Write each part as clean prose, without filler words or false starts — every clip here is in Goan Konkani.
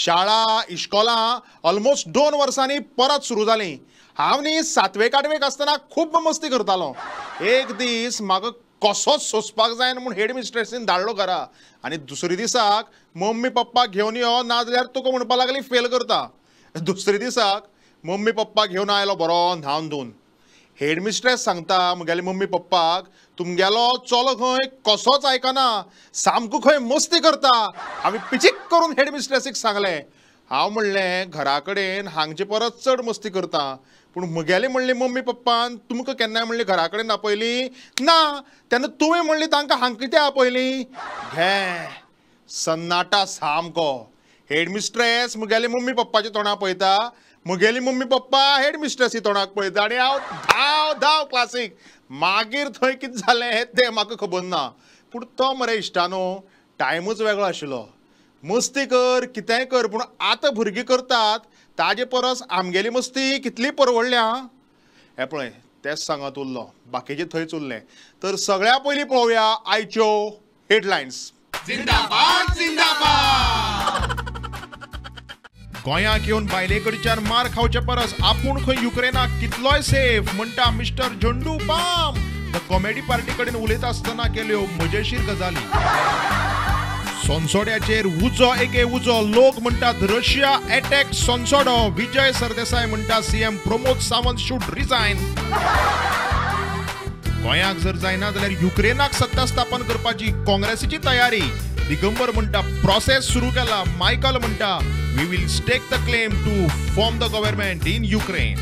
शाळा इश्कोलां ऑलमोस्ट 2 वर्सांनी परत सुरू जालीं. हांव न्ही 7वेक 8वेक आसतना खूब मस्ती करतालो. एक दीस म्हाका कसोच सोंसपाक जायना म्हूण हेड मिस्ट्रेसीन धाडलो घरा आनी दुसरे दिसाक मम्मी पप्पा घेवन यो ना जाल्यार तुका म्हणपाक लागली फेल करता. दुसरे दिसाक मम्मी पप्पा घेवन आयलो बरो न्हावन धुवन. हेड मिस्ट्रेस सांगता म्हगेले मम्मी पप्पाक, तुमगेलो चलो खंय कसोच आयकना, सामको खंय मस्ती करता. हांवें पिचीक करून हेड मिस्ट्रेसीक सांगलें. हांव म्हणलें घरा कडेन हांगचे परत चड मस्ती करता, पूण म्हगेले म्हणलें मम्मी पप्पान तुमकां केन्नाय म्हणलें घरा कडेन आपयली ना, तेन्ना तुवें म्हणलें तांकां हांग कित्याक आपयली. घे सन्नाटा सामको. हेड मिस्ट्रेस म्हगेले मम्मी पप्पाच्या तोंडाक पळयता, म्हगेली मम्मी पप्पा हेड मिस्ट्रेसी तोंडाक पळयता आनी हांव धांव धांव क्लासीक. मागीर थंय कितें जालें तें म्हाका खबर ना, पूण तो मरे इश्टानो टायमूच वेगळो आशिल्लो. मस्ती कर कितेंय कर, पूण आतां भुरगीं करतात ताजे परस आमगेली मस्ती कितली परवडल्या. हें पळय तेंच सांगत उरलो, बाकीचें थंयच उरलें. तर सगळ्या पयलीं पळोवया आयच्यो हेडलायन्स. जिंदाबाद जिंदाबाद. गोंयाक येवन बायले कडच्यान मार खावचे परस आपूण खंय युक्रेनाक कितलोय सेफ म्हणटा mister Zandu Balm. The comedy party कडेन उलयता आसतना केल्यो मजेशीर गजाली. सोनसोड्याचेर उजो एके उजो, लोक म्हणटात रशिया अटॅक सोनसोडो. विजय सरदेसाय म्हणटा CM Pramod Sawant should resign. गोंयाक जर जायना जाल्यार युक्रेनाक सत्ता स्थापन करपाची काँग्रेसीची तयारी. दिगंबर म्हणटा प्रोसेस सुरू केला. मायकल म्हणटा we will stake the claim to form the government in Ukraine.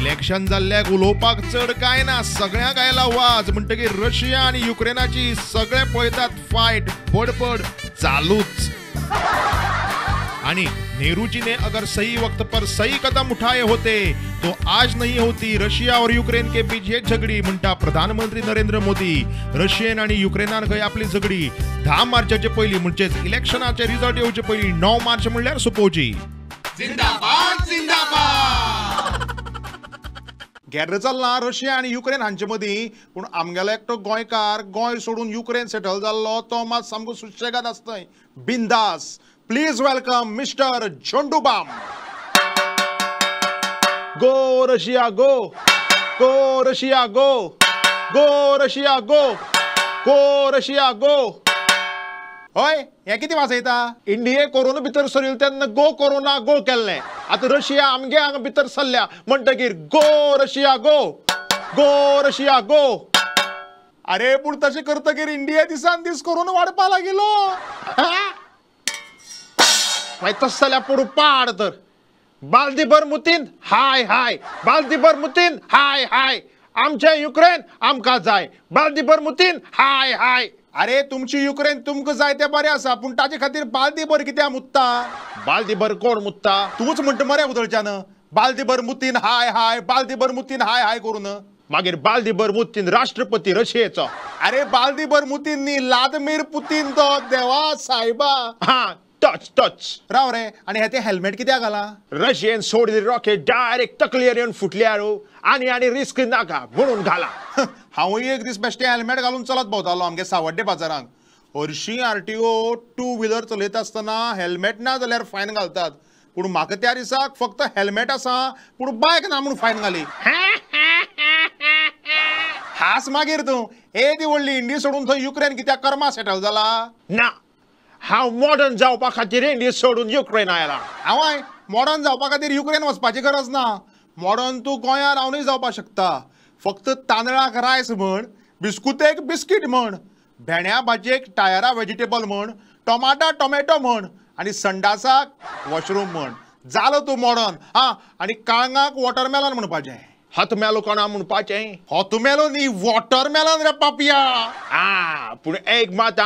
Election जाल्ल्याक उलोवपाक चड कांय ना, सगळ्यांक आयला वाज. म्हणटकीर रशिया आनी युक्रेनाची सगळे पळयतात फायट, बडबड चालूच. आणि नेहरू जी ने अगर सही वक्त पर सही कदम उठाए होते तो आज नहीं होती रशिया और युक्रेन के बीच हे झगडी म्हणटा प्रधानमंत्री नरेंद्र मोदी. रशियेन आणि युक्रेनान खंय आपली झगडी 10 मार्चाचे पयलीं म्हणजेच इलेक्शनाचे रिजल्ट येवचे पयलीं 9 मार्च म्हणल्यार सोंपोवची. जिंदाबाद जिंदाबाद. गेर्र चल्लां रशिया आनी युक्रेन हांचे मदीं, पूण आमगेलो एकटो गोंयकार गोंय सोडून युक्रेन सेटल जाल्लो तो मात सामको सुशेगाद आसतय, बिंदास. Please welcome mister Zandu Balm. Go Russia go, go Russia go, go Russia go, go Russia go. हय हें कितें वाजयता? इंडिये कोरोना भितर सरिल्लो तेन्ना गो कोरोना गो केल्लें, आतां रशिया आमगे हांगा भितर सरल्या म्हणटकीर go Russia go, go Russia go. अरे पूण तशें करतकीर इंडिया दिसान दीस कोरोना वाडपा लागिल्लो. मागीर तशें जाल्यार पडूं पाड तर. बाल्दीभर मुतीन हाय हाय, बाल्दीभर मुतीन हाय हाय, आमचें युक्रेन आमकां जाय, बाल्दीभर मुतीन हाय हाय. अरे तुमची युक्रेन तुमकां जाय तें बरें आसा, पूण ताजे खातीर बाल्दीभर कित्याक मुत्ता? बाल्दीभर कोण मुत्ता? तूंच म्हणटा मरे उदळच्यान बाल्दीभर मुतीन हाय हाय, बाल्दीभर मुतीन हाय हाय करून. मागीर बाल्दीभर मुतीन राष्ट्रपती रशियेचो. अरे बाल्दीभर मुतीन न्ही, व्लादिमीर पुतीन तो. देवा सायबा. हा टच टच राव रे. आनी हें तें हेल्मेट कित्याक घालां? रशियेन सोडिल्ली रॉकेट डायरेक्ट तकलेर येवन फुटल्यार आनी आनी रिस्क नाका म्हणून घाला. हांवूय एक दीस बेश्टें हेल्मेट घालून चलत भोंवतालो आमगे सावड्डे बाजारांत. हरशीं RTO 2 wheeler चलयता आसतना हेल्मेट ना जाल्यार फायन घालतात, पूण म्हाका त्या दिसाक फक्त हेल्मेट आसा पूण बायक ना म्हूण फायन घाली. हास मागीर तूं येदी व्हडली इंडिया सोडून थंय युक्रेन कित्याक कर्मा सेटल जाला? ना, हांव मॉडर्न जावपा खातीर इंडिया सोडून युक्रेन आयला. हांवय मॉडर्न जावपा खातीर युक्रेन वचपाची गरज ना. मॉडर्न तूं गोंयांत रावनूय जावपाक शकता. फक्त तांदळाक रायस म्हण, बिस्कुतेक बिस्कीट म्हण, भेंड्या भाजयेक टायरा वेजिटेबल म्हण, टोमाटा टोमॅटो म्हण आनी संडासाक वॉशरूम म्हण, जालो तूं मॉडर्न. हां, आनी काळंगाक वॉटरमेलन म्हणपाचें. हत मेलो कोणा म्हणपाचें? हत मेलो न्ही, वॉटरमेलन रे पापया. आ पूण एक मात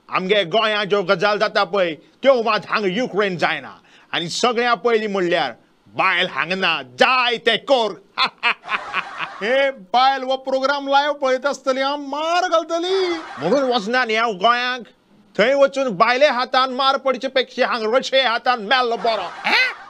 आमगे गोंयांत ज्यो गजाल जाता पळय त्यो मात हांगा युक्रेन जायना. आनी सगळ्या पयलीं म्हणल्यार बायल हांगा जाय तें कर. हे बायल हो प्रोग्राम लायव पळयता आसतली, हांव मार घालतली म्हणून वचना न्ही हांव गोंयांक. थंय वचून बायले हातान मार पडचे पेक्षा हांगा रशे हातान मेल्लो बरो.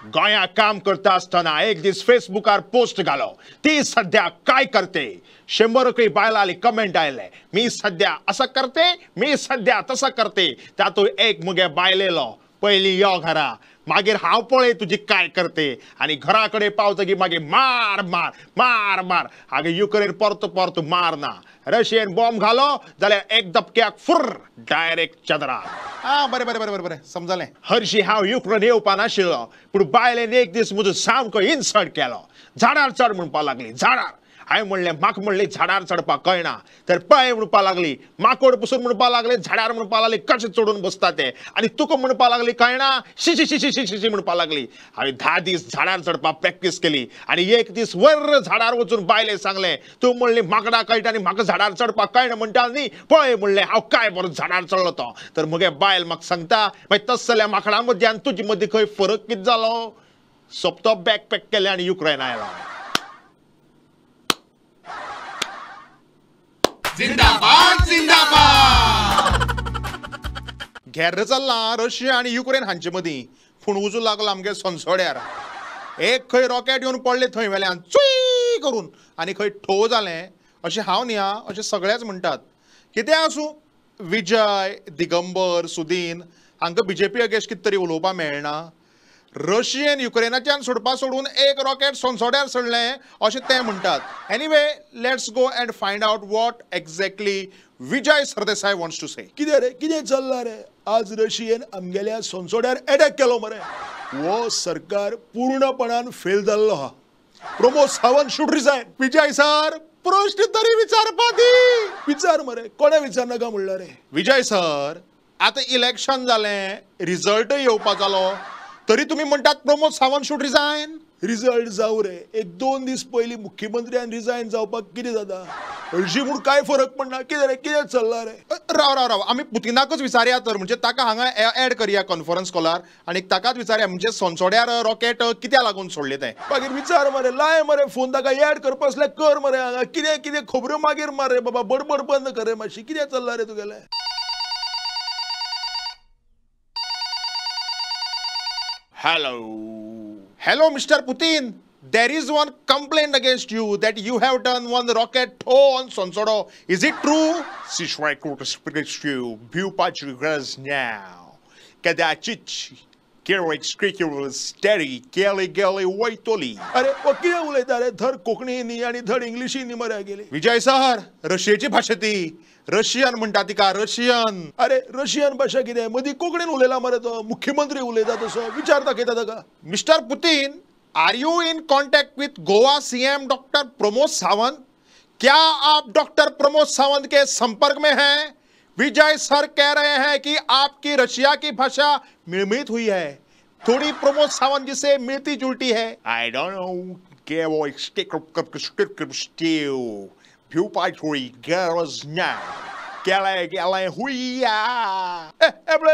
गोंयांत काम करता आसतना एक दीस फेसबुकार पोस्ट घालो, ती सध्या काय करते. 100 बायलांनी कमेंट आयले, मी सध्या असं करते, मी सध्या तसं करते. तातूंत एक मुगे बायलेलो पयलीं यो घरा, मागीर हांव पळय तुजी काय करते. आनी घरा कडेन पावतकीर मागीर मार मार मार मार. आगे युक्रेन परतो परतो मार ना, रशियन बॉम्ब घालो जाल्यार एक धपक्याक फुर्र डायरेक्ट चंद्रार. आं बरें बरें बरें बरें समजलें. हरशी हांव युक्रेन येवपा नाशिल्लो, पूण बायलेन एक दीस म्हजो सामको इन्सल्ट केलो. झाडार चड म्हणपाक लागली, झाडार. हांवें म्हणलें म्हाका म्हणलें झाडार चडपाक कळना, तर पळय म्हणपाक लागली, माकोड पसून म्हणपाक लागले, झाडार म्हणपाक लागली कशें चडून बसता ते, आनी तुका म्हणपाक लागली कळना, शी शी शी शी शी शी म्हणपाक लागली. हांवें 10 दीस झाडार चडपाक प्रॅक्टीस केली आनी एक दीस वर झाडार वचून बायले सांगलें, तूं म्हणली माकडां कळटा आनी म्हाका झाडार चडपाक कळना म्हणटा न्ही, पळय म्हणलें हांव काय बरो झाडार चडलो तो. तर म्हगे बायल म्हाका सांगता, मागीर तस जाल्यार माकडां मदीं आनी तुजे मदीं खंय फरक कितें जालो? सोपतो बॅग पॅक केलें आनी युक्रेन आयलो. जिंदाबाद जिंदाबाद. घेर्र चल्लां रशिया आनी युक्रेन हांचे मदीं, पूण उजो लागलो आमगे सोनसोड्यार. एक खंय रॉकेट येवन पडलें थंय वेल्यान चुय करून आनी खंय ठो जालें अशें हांव न्ही आं, अशें सगळेच म्हणटात. कितें आसूं, विजय, दिगंबर, सुदीन हांकां बीजेपी अगेन्स्ट कितें तरी उलोवपाक मेळना. रशियेन युक्रेनाच्यान सोडपा सोडून एक रॉकेट सोनसोड्यार सोडलें अशें ते म्हणटात. Anyway, let's go and find out what exactly Vijay Sardesai wants to say. कितें रे, कितें चल्लां रे? आज रशियेन आमगेल्या सोनसोड्यार एटॅक केलो मरे. हो सरकार पूर्णपणान फेल जाल्लो आहा. Pramod Sawant should resign. Vijay sir, प्रश्न तरी विचारपा दी. विचार मरे, कोणें विचारनाका म्हणलां रे? विजय सर, आतां इलेक्शन जालें, रिजल्टय येवपा जालो, तरी तुमी म्हणटात Pramod Sawant should resign? Result जावं रे, एक 2 दीस पयलीं मुख्यमंत्र्यान रिजायन जावपाक कितें जाता? हरशीं म्हूण कांय फरक पडना. कितें रे, कितें चल्लां रे? राव राव राव, आमी पुतिनाकच विचारया तर, म्हणजे ताका हांगा एड करया कॉन्फरन्स कॉलार आनी ताकाच विचारया म्हणजे सोनसोड्यार रॉकेट कित्याक लागून सोडलें तें. मागीर विचार मरे, लाय मरे फोन, ताका एड करपा आसल्यार कर मरे. हांगा कितें कितें खबऱ्यो मागीर मार रे बाबा, बडबड बंद कर रे मातशी. कितें चल्लां रे तुगेलें? Hello. Hello, Mr. Putin. There is one complaint against you that you have done one rocket throw on Sonsodo. Is it true? अरे ओ कितें उलयता रे? धड कोंकणी न्ही आनी धड इंग्लिशी न्ही मरे गेली. विजय सर, रशियेची भाशा ती, रशियन म्हणटा तिका, रशियन. अरे रशियन भाशा कितें? मदीं कोंकणीन उलयला मरे तो, मुख्यमंत्री उलयता तसो, विचार दाखयता ताका. Mister Putin, are you in contact with Goa CM doctor Pramod Sawant? क्या आप डॉक्टर प्रमोद सावंत के संपर्क में हैं? विजय सर कह रहे हैं कि आपकी रशिया की भाषा मिलमित हुई है, थोड़ी प्रमोद सावंत जी से मिलती जुलती है. I don't know. ए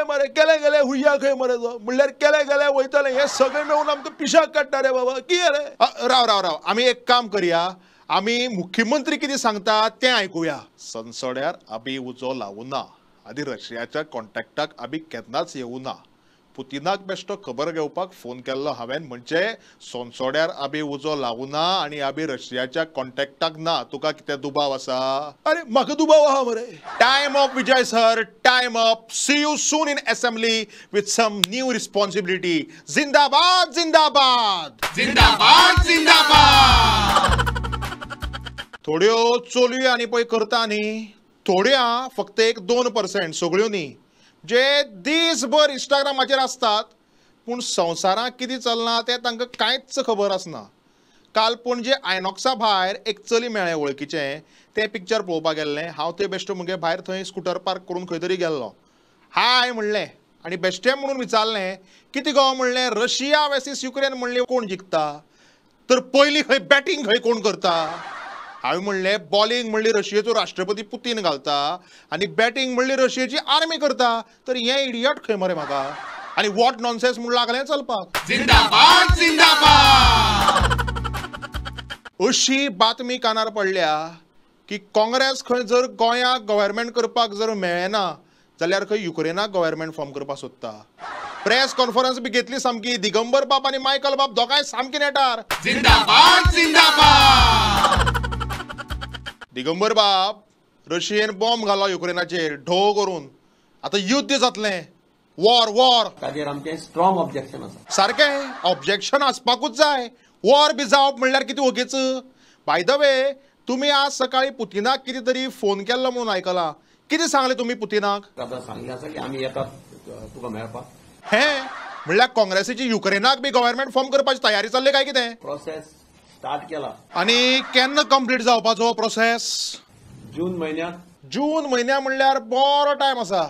मरे केले गेले हुय्या खंय मरे तो, म्हणल्यार केले गेले वयतले हे सगळे मेळून आमकां पिशाक काडटा रे बाबा. कितें रे? राव राव राव, आमी एक काम करया, आमी मुख्यमंत्री कितें सांगता तें आयकुया. सनसोड्यार आमी उजो लावना आनी रशियाच्या कॉन्टॅक्टाक आमी केन्नाच येवना. पुतिनाक बेश्टो खबर घेवपाक फोन केल्लो हांवें, म्हणजे सोनसोड्यार आमी उजो लावना आनी आमी रशियाच्या कॉन्टॅक्टाक ना. तुका कितें दुबाव आसा? अरे म्हाका दुबाव आहा मरे. Time up Vijay sir, time up. See you soon in assembly with some new responsibility. जिंदाबाद जिंदाबाद जिंदाबाद जिंदाबाद. थोड्यो चलयो आनी पळय करता न्ही, थोड्या फक्त 1-2%, सगळ्यो न्ही, जे दीसभर इंस्टाग्रामाचेर आसतात पूण संवसारांत कितें चल्लां तें तांकां कांयच खबर आसना. काल पणजे आयनॉक्सा भायर एक चली मेळ्ळें वळखीचें, तें पिक्चर पळोवपाक गेल्लें. हांव थंय बेश्टो म्हगे भायर थंय स्कुटर पार्क करून खंय तरी गेल्लो. हाय म्हणलें आनी बेश्टें म्हणून विचारलें, कितें गो म्हणलें, रशिया वर्सीस युक्रेन म्हणलें कोण जिखता? तर पयलीं खंय बॅटींग खंय कोण करता? हांवें म्हणलें बॉलिंग म्हणली रशियेचो राष्ट्रपती पुतीन घालता आनी बॅटींग म्हणली रशियेची आर्मी करता. तर हें इडियट खंय मरे म्हाका. आनी what nonsense म्हूण लागलें चलपाक. जिंदाबाद जिंदाबाद. अशी बातमी कानार पडल्या की काँग्रेस खंय जर गोंयाक गव्हर्मेंट करपाक जर मेळ्ळें ना जाल्यार खंय युक्रेनाक गव्हर्मेंट फॉर्म करपाक सोदता. प्रेस कॉन्फरन्स बी घेतली सामकी, दिगंबर बाब आनी मायकल बाब दोगांय सामकी नेटार. जिंदाबाद जिंदाबाद. दिगंबर बाब, रशियेन बॉम्ब घालो युक्रेनाचेर ढो करून, आतां युद्ध जातलें. वॉर वॉर ताजेर आमचें स्ट्रॉंग ऑब्जेक्शन आसा. सारकें ऑब्जेक्शन आसपाकूच जाय. वॉर बी जावप म्हणल्यार कितें ओगीच. बाय the way, तुमी आज सकाळी पुतिनाक कितें तरी फोन केल्लो म्हणून आयकलां. कितें सांगलें तुमी पुतिनाक? आतां सांगलें आसा की आमी येतात तुका मेळपाक. हें म्हणल्यार काँग्रेसीची युक्रेनाक बी गव्हर्मेंट फॉर्म करपाची तयारी चल्ली काय कितें? प्रोसेस स्टार्ट केला. आनी केन्ना कंप्लीट जावपाचो प्रोसेस? जून म्हयन्याक. जून म्हयन्या म्हणल्यार बरो टायम आसा.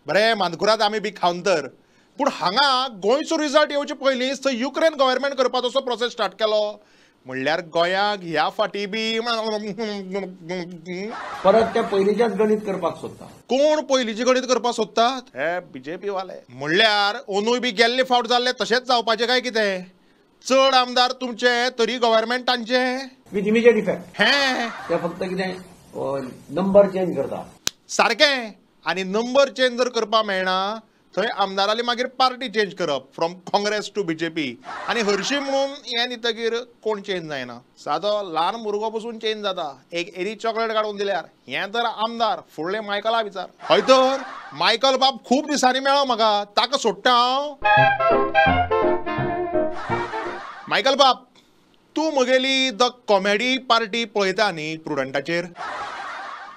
बरें मानकुराद आमी बी खावन तर. पूण हांगा गोंयचो रिजल्ट येवचे पयलींच थंय युक्रेन गव्हर्मेंट करपाचो असो प्रोसेस स्टार्ट केलो म्हणल्यार गोंयाक ह्या फाटी बी परत ते पयलींचेच गणीत करपाक सोदता. कोण पयलींचें गणीत करपाक सोदतात? हे बीजेपी वाले. म्हणल्यार ओनूय बी गेल्ले फावट जाल्ले तशेंच जावपाचें काय कितें? चड आमदार तुमचे तरी गव्हर्मेंट तांचे विथ इमिजिएट इफेक्ट. हें ते फक्त कितें नंबर चेंज करता. सारकें. आनी नंबर चेंज जर करपाक मेळना थंय आमदाराली मागीर पार्टी चेंज करप फ्रॉम काँग्रेस टू बीजेपी. आनी हरशीं म्हणून हें दितकीर कोण चेंज जायना. सादो ल्हान भुरगो पसून चेंज जाता एक एरी चॉकलेट काडून दिल्यार. हें तर आमदार फुडलें मायकला विचार. हय तर मायकल बाब खूब दिसांनी मेळ्ळो म्हाका, ताका सोडटा हांव. मायकल बाब, तूं म्हगेली the comedy party पळयता न्ही प्रुडंटाचेर?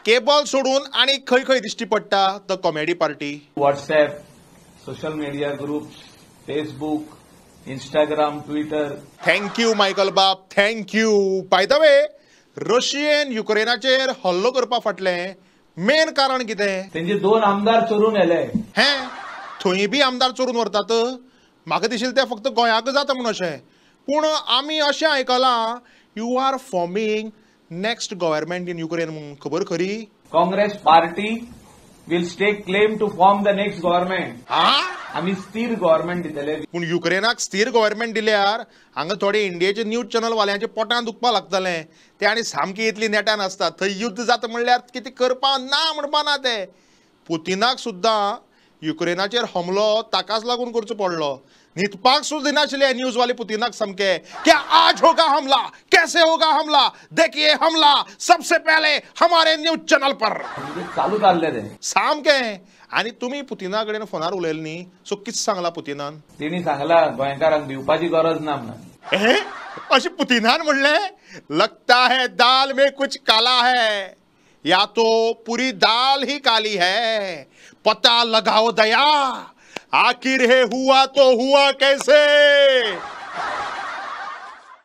केबल सोडून आनी खंय खंय दिश्टी पडटा the comedy party? WhatsApp, social media groups, Facebook, Instagram, Twitter. Thank you Michael बाब, thank you. By the way, रशियेन युक्रेनाचेर हल्लो करपा फाटलें मेन कारण कितें? तेंचे 2 आमदार चोरून व्हेले. हें थंय बी आमदार चोरून व्हरतात? म्हाका दिशिल्लें तें फक्त गोंयाक जाता म्हूण अशें. पूण आमी अशें आयकलां you are forming next government in Ukraine म्हणून. खबर खरी? Congress party will stake claim to form the next government. आमी स्थिर गव्हर्मेंट दितले. पूण युक्रेनाक स्थिर गव्हर्मेंट दिल्यार हांगा थोडे इंडियेचे न्यूज चॅनल वाल्यांचे पोटान दुखपाक लागतलें. ते आनी सामकी इतली नेटान आसतात. थंय युद्ध जाता म्हणल्यार कितें करपा ना म्हणपा ना ते. पुतिनाक सुद्दां युक्रेनाचेर हमलो ताकाच लागून करचो पडलो. न्हिदपाक सुद्दां दिनाशिल्ले न्यूज वाले पुतिनाक सामके. क्या आज होगा हमला, कैसे होगा हमला, देखिए हमला सबसे पहले हमारे न्यूज चॅनल पर. चालू चालले ते सामके. आनी तुमी पुतिना कडेन फोनार उलयले न्ही, सो कितें सांगला पुतिनान? तेणी सांगला गोंयकारांक भिवपाची गरज ना म्हणून. अशें पुतिनान म्हणलें? लगता है दाल में कुछ काला है, या तो पूरी दाल ही काली है, पता लगाओ दया, आखिर है हुआ तो हुआ कैसे.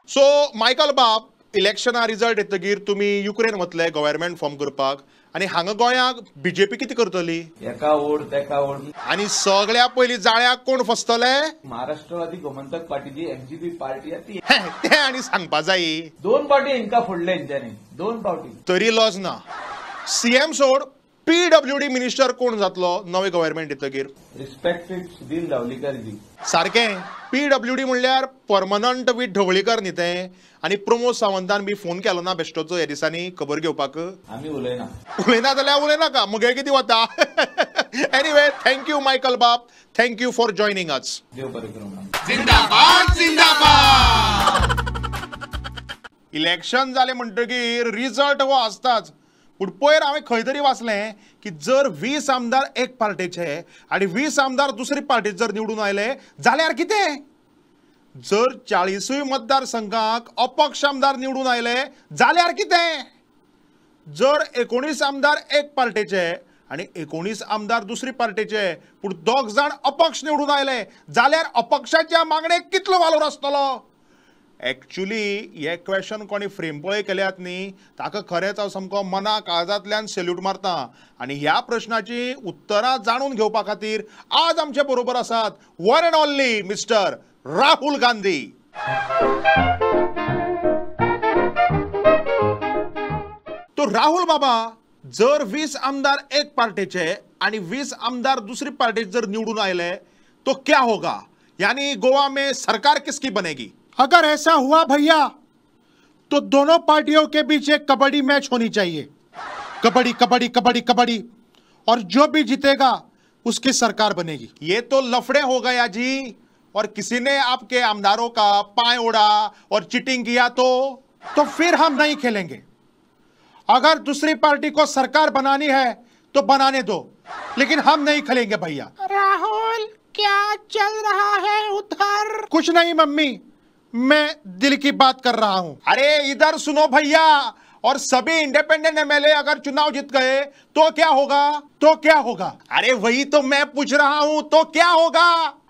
सो मायकल बाब, इलेक्शना रिजल्ट येतकीर तुमी युक्रेन वतले गव्हर्मेंट फॉर्म करपाक. आनी हांगा गोंयाक बीजेपी कितें करतली? एका ओड तेका ओड. आनी सगळ्या पयलीं जाळ्याक कोण फसतले? महाराष्ट्रवादी गोमंतक पार्टीची एमजीपी पार्टी ती. तें आनी सांगपा जाय. 2 पार्टी हिंका फोडले हेंच्यांनी, 2 पावटी. तरी लॉज ना. सीएम सोड पीडब्ल्यूडी मिनिस्टर कोण जातलो नवे गव्हर्मेंट येतकीर? रिस्पेक्टेड सुधीर ढवळीकर जी. सारकें. पीडब्ल्यूडी म्हणल्यार परमनंट विथ ढवळीकर न्ही तें. आनी प्रमोद सावंतान बी फोन केलो ना बेश्टोचो ह्या दिसांनी खबर घेवपाक? आमी उलयना. उलयना जाल्यार उलयनाका, मुगे कितें वता. एनिवे, thank you Michael बाब, thank you for joining us. देव बरें करूं. जिंदाबाद जिंदाबाद. इलेक्शन जालें म्हणटकीर रिजल्ट हो आसताच. पूण पयर हांवें खंय तरी वाचलें की जर 20 आमदार एक पार्टेचे आनी 20 आमदार दुसरी पार्टीचे जर निवडून आयले जाल्यार कितें? जर 40 मतदारसंघाक अपक्ष आमदार निवडून आयले जाल्यार कितें? जर 19 आमदार एक पार्टेचे आनी 19 आमदार दुसरी पार्टेचे पूण 2 जाण अपक्ष निवडून आयले जाल्यार अपक्षाच्या मागणेक कितलो वालोर आसतलो? एक्चुली हे क्वेश्चन कोणी फ्रेम पळय केल्यात न्ही ताका खरेंच हांव सामको मना काळजांतल्यान सेल्यूट मारता. आनी ह्या प्रश्नाची उत्तरां जाणून घेवपा खातीर आज आमचे बरोबर आसात one and only mister Rahul Gandhi. तो राहुल बाबा, जर 20 आमदार एक पार्टीचे आणि 20 आमदार दूसरी पार्टी जर निवडून आयले तो क्या होगा, यानी गोवा में सरकार किसकी बनेगी? अगर ऐसा हुआ भैया तो दोनों पार्टियों के बीच एक कबड्डी मैच होनी चाहिए, कबड्डी कबड्डी कबड्डी कबड्डी, और जो भी जीतेगा उसकी सरकार बनेगी। ये तो लफड़े हो गया जी, और किसी ने आपके आमदारों का पाए ओढ़ा और चीटिंग किया तो फिर हम नहीं खेलेंगे। अगर दूसरी पार्टी को सरकार बनानी है तो बनाने दो, लेकिन हम नहीं खेलेंगे भैया। राहुल क्या चल रहा है उधर? कुछ नहीं मम्मी, मैं दिल की बात कर रहा हूं। अरे इधर सुनो भैया, और सभी इंडिपेंडेंट एमएलए अगर चुनाव जीत गए तो क्या होगा? तो क्या होगा? अरे वही तो मैं पूछ रहा हूं, तो क्या होगा?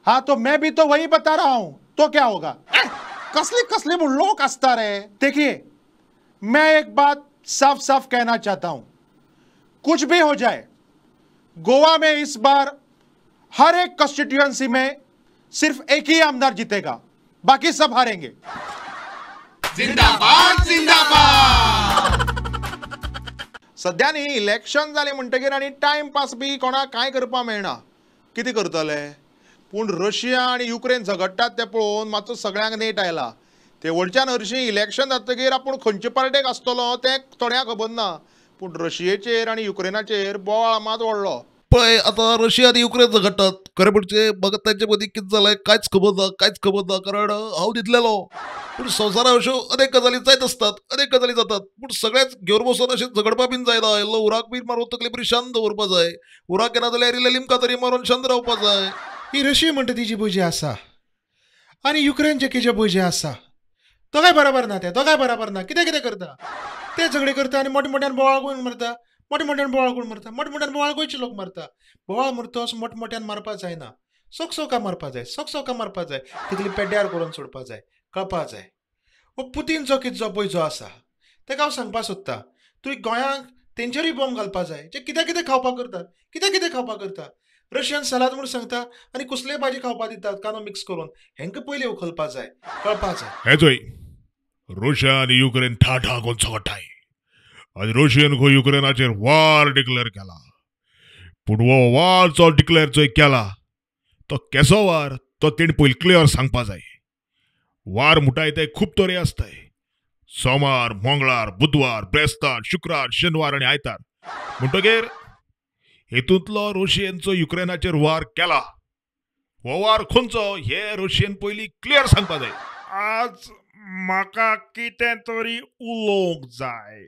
हाँ तो मैं भी तो वही बता रहा हूं, तो क्या होगा? कसली कसली लोग असता रे। देखिए मैं एक बात साफ साफ कहना चाहता हूं, कुछ भी हो जाए गोवा में इस बार हर एक कॉन्स्टिट्यूएंसी में सिर्फ एक ही आमदार जीतेगा, बाकी सब हारेंगे। जिंदाबाद जिंदाबाद। सध्या न्ही इलेक्शन जालें म्हणटकीर आनी टायम पास बी कोणाक कांय करपाक मेळना, कितें करतले? पूण रशिया आनी युक्रेन झगडटात तें पळोवन मातसो सगळ्यांक नेट आयला। ते वडच्यान हरशीं इलेक्शन जातकीर आपूण खंयचे पार्टेक आसतलो तें थोड्यांक खबर ना, पूण रशियेचेर आनी युक्रेनाचेर बोवाळ मात व्हडलो। पळय आतां रशिया आनी युक्रेन झगडटात, खरें म्हणजे म्हाका तांचे मदीं कितें जालें कांयच खबर ना, कांयच खबर ना, कारण हांव न्हिदलेलो। पूण संवसारांत अश्यो अनेक गजाली जायत आसतात, अनेक गजाली जातात, पूण सगळ्याच घेवन बसून अशें झगडपा बीन जायना। इल्लो उराक बीन मारून तकली बरी शांत दवरपा जाय, उराक येना जाल्यार इल्ले लिमका तरी मारून शांत रावपा जाय। ही रशिया म्हणटा तिजी भुजी आसा आनी युक्रेनचे कितें भुजी आसा, दोगांय बराबर ना, ते दोगांय बराबर ना। कितें कितें करता ते, झगडे करता आनी मोठ्या मोठ्यान बोवाळ करून मरता, मोठ्या मोठ्यान बोवाळ करून मरता, मोठ्या मोठ्यान बोवाळ गोंयचे लोक मारता। बोवाळ मरतो असो मोठ्या मोठ्यान मारपा जायना, सोक सोका मारपा जाय, सोक सोका मारपा जाय, तितली पेड्ड्यार करून सोडपा जाय, कळपा जाय। हो पुतीनचो कितजो पळय जो आसा तेका हांव सांगपा सोदता, तुवें गोंयांक तेंचेरूय बॉम्ब घालपा जाय, जे कितें कितें खावपाक करतात, कितें कितें खावपाक करता। रशियन सलाद म्हूण सांगता आनी कसलेय भाजी खावपा दितात कांदो मिक्स करून, हेंकां पयलीं उखलपा जाय, कळपा जाय। हें चोय रशिया आनी युक्रेन ठाठा करून झगडटाय आनी रशियन खंय युक्रेनाचेर वार डिक्लेअर केला, पूण हो वार जो डिक्लेअर चोय केला तो केसो वार तो तेणी पयलीं क्लियर सांगपा जाय। वार म्हणटाय ते खूब तरे आसताय, सोमार, मंगळार, बुधवार, ब्रेस्तार, शुक्रार, शेनवार आनी आयतार। म्हणटकीर हेतूंतलो रशियनचो युक्रेनाचेर वार केला हो वार खंयचो हे रशियन पयलीं क्लियर सांगपा जाय। आज म्हाका कितें तरी उलोवंक जाय,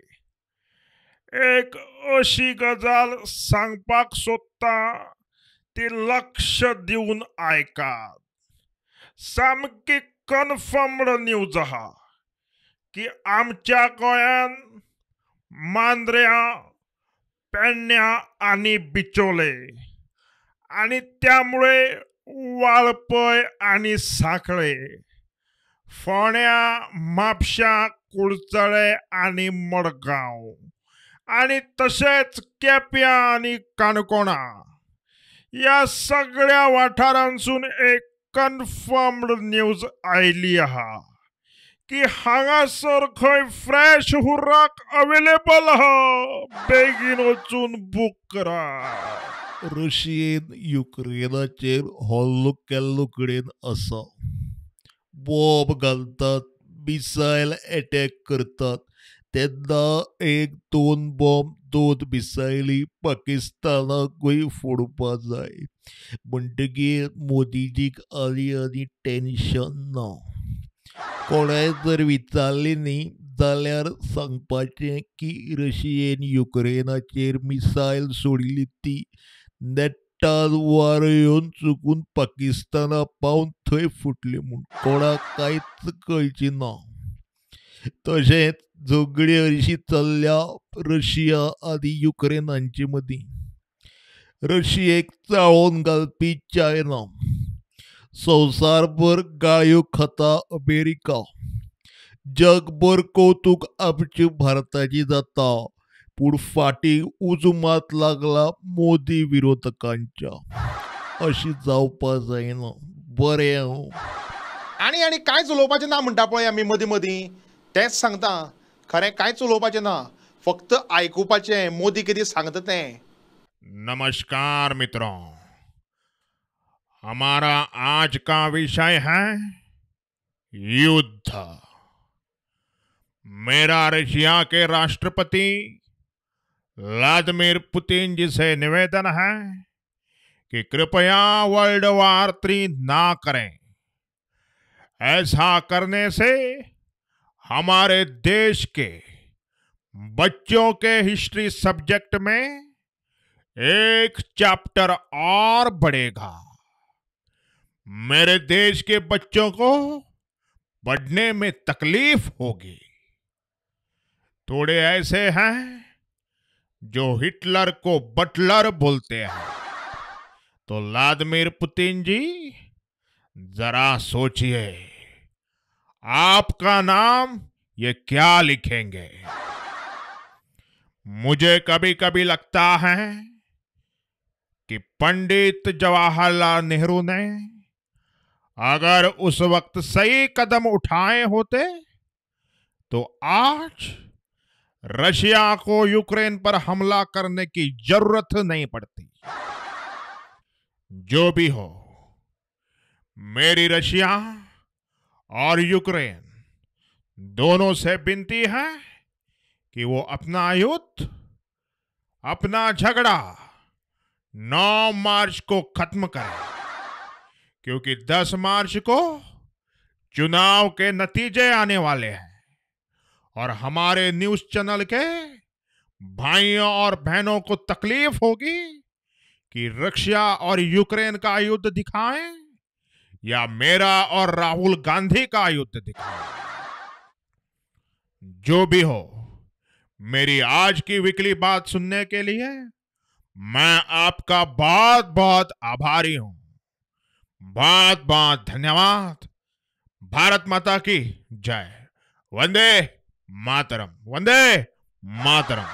एक अशी गजाल सांगपाक सोदता ती लक्ष दिवन आयकात। सामकी कन्फर्म्ड न्यूज आहा की आमच्या गोंयान मांद्र्यां, पेडण्या आनी बिचोले आनी त्यामुळे वाळपय आनी सांखळे, फोंड्या, म्हापशां, कुडचळे आनी मडगांव आनी तशेंच केप्यां आनी काणकोणा ह्या सगळ्या वाठारांसून एक कन्फर्म्ड न्यूज आयली आहा की हांगासर खंय फ्रेश हुर्राक अवेलेबल आहा, बेगीन वचून बूक करा। रशियेन युक्रेनाचेर हल्लो केल्लो कडेन आसा, बॉम्ब घालतात, मिसायल एटॅक करतात, तेन्ना एक दोन बॉम्ब दोन मिसायली पाकिस्तानाकूय फोडपा जाय। म्हणटकीर मोदीजीक आनी आनी टेन्शन ना। कोणाय जर विचारलें न्ही जाल्यार सांगपाचें की रशियेन युक्रेनाचेर मिसायल सोडिल्ली ती नेट्टान वारो येवन चुकून पाकिस्ताना पावन थंय फुटली म्हूण, कोणाक कांयच कळचें ना। तशेंच झगडी हरशीं चल्ल्या रशिया आनी युक्रेन हांचे मदीं, रशियेक चाळोवन घालपी चायना, संवसारभर गाळयो खाता अमेरिका, जगभर कौतूक आमचे भारताचें जाता, पूण फाटीं उजो मात लागला मोदी विरोधकांच्या। अशी जावपा जायना। बरें हांव आनी आनी कांयच उलोवपाचें ना म्हणटा पळय आमी मदीं मदीं, तेंच सांगता, खरें कांयच उलोवपाचें ना, फक्त आयकुपाचें मोदी कितें सांगता तें। नमस्कार मित्रों, हमारा आज का विषय है युद्ध। मेरा रशिया के राष्ट्रपति व्लादिमीर पुतिन जी से निवेदन है कि कृपया वर्ल्ड वार 3 ना करें। ऐसा करने से हमारे देश के बच्चों के हिस्ट्री सब्जेक्ट में एक चैप्टर और बढ़ेगा। मेरे देश के बच्चों को पढ़ने में तकलीफ होगी। थोड़े ऐसे हैं जो हिटलर को बटलर बोलते हैं, तो व्लादिमीर पुतिन जी जरा सोचिए, आपका नाम ये क्या लिखेंगे। मुझे कभी कभी लगता है कि पंडित जवाहरलाल नेहरू ने अगर उस वक्त सही कदम उठाए होते तो आज रशिया को यूक्रेन पर हमला करने की जरूरत नहीं पड़ती। जो भी हो, मेरी रशिया और यूक्रेन दोनों से विनती है कि वो अपना युद्ध, अपना झगड़ा 9 मार्च को खत्म करें, क्योंकि 10 मार्च को चुनाव के नतीजे आने वाले हैं और हमारे न्यूज़ चैनल के भाइयों और बहनों को तकलीफ होगी कि रशिया और यूक्रेन का युद्ध दिखाएं या मेरा और राहुल गांधी का युद्ध दिखाएं। जो भी हो, मेरी आज की वीकली बात सुनने के लिए मैं आपका बहुत बहुत आभारी हूं। बहुत बहुत धन्यवाद। भारत माता की जय। वंदे मातरम, वंदे मातरम।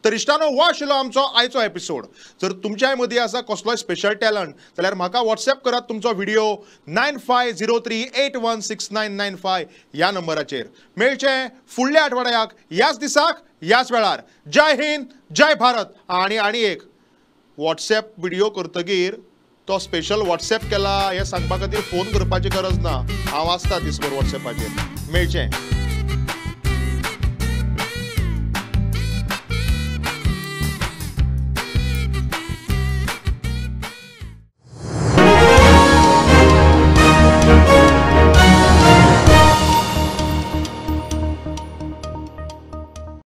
तर इश्टानो, हो आशिल्लो आमचो आयचो एपिसोड। जर तुमच्याय मदीं आसा कसलोय स्पेशल टॅलंट जाल्यार म्हाका वॉट्सएप करात तुमचो व्हिडिओ 9503816995 ह्या नंबराचेर। मेळचें फुडल्या आठवड्याक ह्याच दिसाक ह्याच वेळार। जय हिंद, जय भारत। आनी आनी एक वॉट्सएप व्हिडिओ करतगीर तो स्पेशल वॉट्सएप केला हें सांगपा खातीर फोन करपाची गरज ना। हांव आसता दिसभर वॉट्सएपाचेर। मेळचें।